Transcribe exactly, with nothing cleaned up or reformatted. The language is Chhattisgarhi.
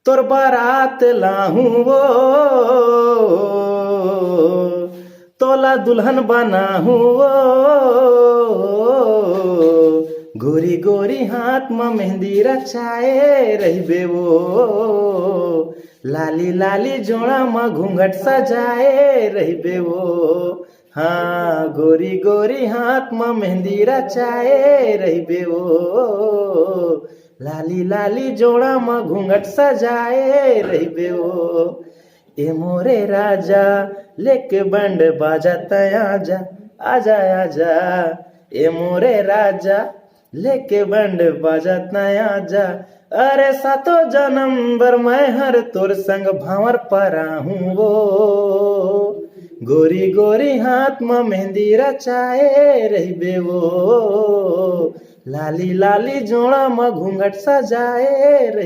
तोर बारात लाहूं वो, तोला दुल्हन बनाहूं वो। गोरी गोरी हाथ म मेहंदी रचाए रहिबे वो, लाली लाली जोड़ा म घूंघट सजाए रहिबे वो। हाँ, गोरी गोरी हाथ म मेहंदी रचाए रहिबे वो, लाली लाली जोड़ा म घूंघट सजाए रहिबे वो। ए मोरे राजा, लेके बंड बाजा तै आजा, आजा आजा। ए मोरे राजा, लेके बंड बाजा तै आजा। अरे सातो जन्म बर मैं हर तोर संग भांवर पराहूं वो, गोरी गोरी हाथ म मेहंदी रचाए रहिबे वो, लाली लाली जोड़ा म घूंघट सजाए रहिबे।